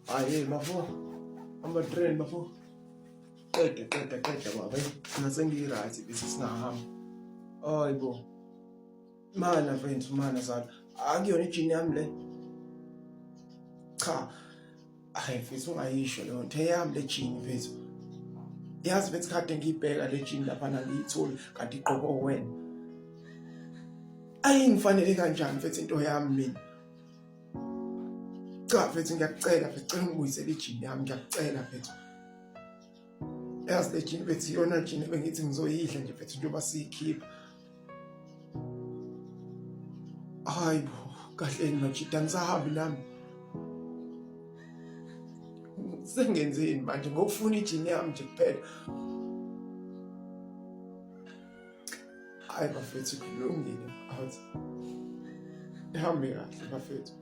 Hayi bafo. Hamba train bafo. Qeda qeda qeda baba. Mina sengiyi-right bese singahamba. Hayi bo. Mana mfethu mana zala. Akuyona ijini yami le. Cha. Hayi mfethu ungayisho leyo nto eyami le jini mfethu. Yazi mfethu kade ngiyibheka le jini lapha ngiyitholi kanti igqoko wena. Ayingifanele kanjani mfethu into yami mina. Cha mfethu ngiyakucela mfethu cela ungibuyisele ijini yami ngiyakucela mfethu. Yazi le jini mfethu iyona jini ebengithi ngizoyidla nje mfethu njengoba siyikhipha. Hayi bo, kahleni majita ngisahambi nami. Sengenzeni manje ngokufuna ijini yami nje kuphela. Hayi bafethu kulungile out. Ihambe kahle bafethu.